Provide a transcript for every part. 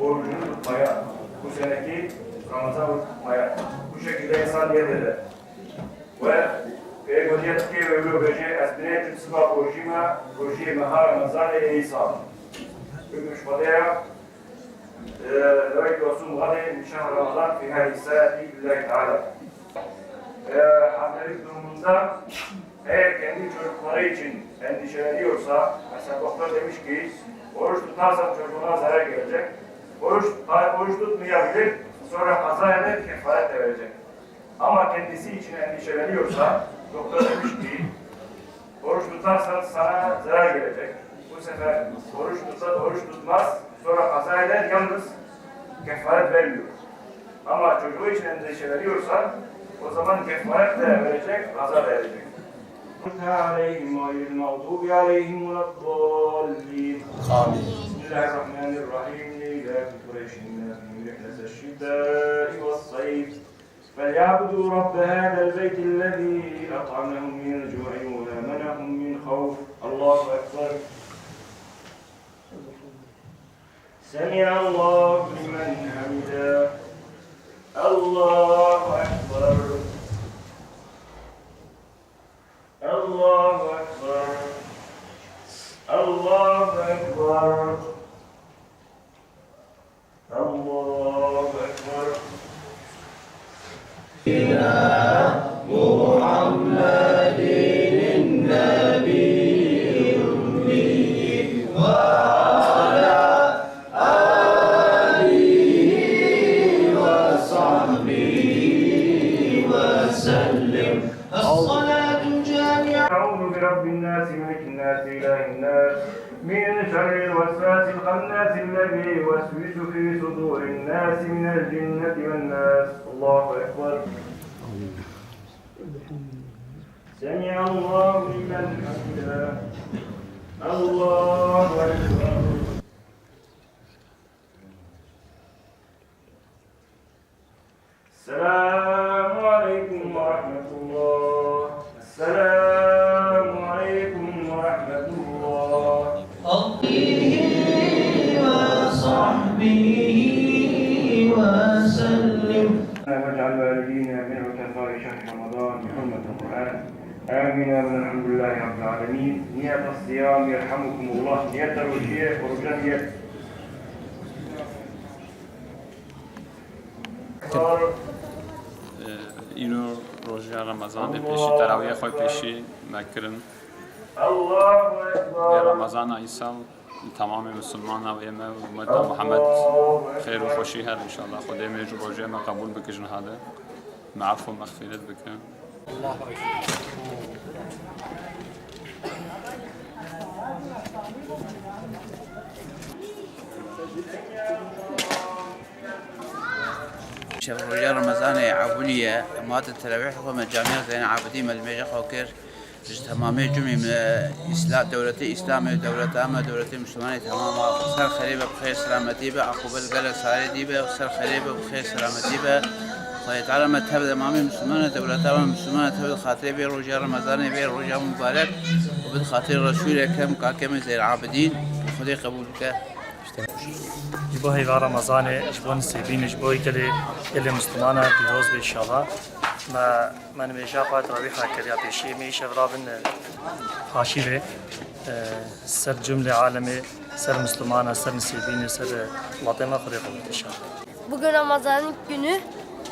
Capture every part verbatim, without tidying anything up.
Orucunu tutmaya, bu seneki Ramazan tutmaya, bu şekilde insan niyet eder. Ve peygamberiyet ki ve öyle bece ezbine siba borcima, borci meha Ramazan e insan. Hükmüş Fatiha, e, ve yosun gade şehr Ramazan fi hadi saati lillahi teala. E, hamilelik durumunda eğer kendi çocukları için endişeleniyorsa, mesela doktor demiş ki, oruç tutarsan çocuğuna zarar gelecek, oruç, oruç tutmayabilir, sonra kaza eder, kefaret de verecek. Ama kendisi için endişeleniyorsa, doktor demiş ki, oruç tutarsan sana zarar gelecek. Bu sefer oruç tutsa da oruç tutmaz, sonra kaza eder, yalnız kefaret vermiyor. Ama çocuğu için endişeleniyorsa, o zaman kefaret de verecek, kaza da verecek. عليهم غير المغضوب عليهم ولا الضالين. آمين. بسم الله الرحمن الرحيم. لإيلاف قريش إيلافهم رحلة الشتاء والصيف. فليعبدوا رب هذا البيت الذي أطعمهم من جوع وآمنهم من خوف. الله أكبر. سمع الله لمن حمده. الله أكبر. الله أكبر. الله أكبر. الله أكبر. إلى محمد النبي الأمي وعلى آله وصحبه وسلم. الصلاة جامعة. أعوذ برب الناس، ملك الناس، إله الناس، من شر الوسواس الخناس الذي يوسوس في صدور الناس من الجنة والناس. الله أكبر. سمع الله لمن حمده. الله أكبر. السلام عليكم ورحمة الله. السلام عليكم ورحمة الله. آله وصحبه وسلم. واجعل والدينا من عتقاء شهر رمضان بحرمة القرآن. آمين، آمين، الحمد لله رب العالمين. نية الصيام يرحمكم الله. نية الوجيه ورجاء نية. Îro roja Remezanê pêşî terawîya xwe pêşî me kirin. Lê Remezana îsal li temamê misilmana wê me û ummeta Muhammed xêr û xweşî her înşallah. Xwedê me ji rojê me qebûl bike ji niha de. Me efû mexfîret bike. Şev roja Remezanê ebûnî ye, ma di terawîh xwe me camiya Zeyn Abidîn me li mêja xwe kir. Ji temamê cumî me Îsla-, dewletê Îslamê, dewleta me, dewletê Mislimanê temam a. Ser xerê be, bi xêr selametî be, aqûbet gelek salê dî be, ser xerê be, bi xêr selametî be. Xwedê Teala me tev de mamê Mislimanê, dewleta me Mislimanê tev de xatirê vê roja Remezanê, vê roja mubarek û bi xatirê Resûlê Ekrem, kakê me Zeyn Abidîn, Xwedê qebûl bike. Ji bo heyva Remezanê, ji bo Nisêbînê, ji bo gelê, gelê Mislimana pîroz be înşallah. Me, me nimêja xwe terawîha kir ya pêşî, me îşev rabin, e, paşîvê, e, ser cumlê alemê, ser Mislimana, ser Nisêbînê, ser, e, welatê me Xwedê qebûl bike înşallah. Bugün Ramazan'ın günü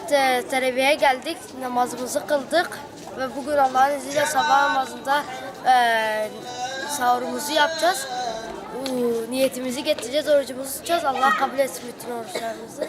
te-, teravih'e geldik, namazımızı kıldık ve bugün Allah'ın izniyle sabah namazında, e, sahurumuzu yapacağız. Niyetimizi getireceğiz, orucumuzu tutacağız. Allah kabul etsin bütün oruçlarımızı.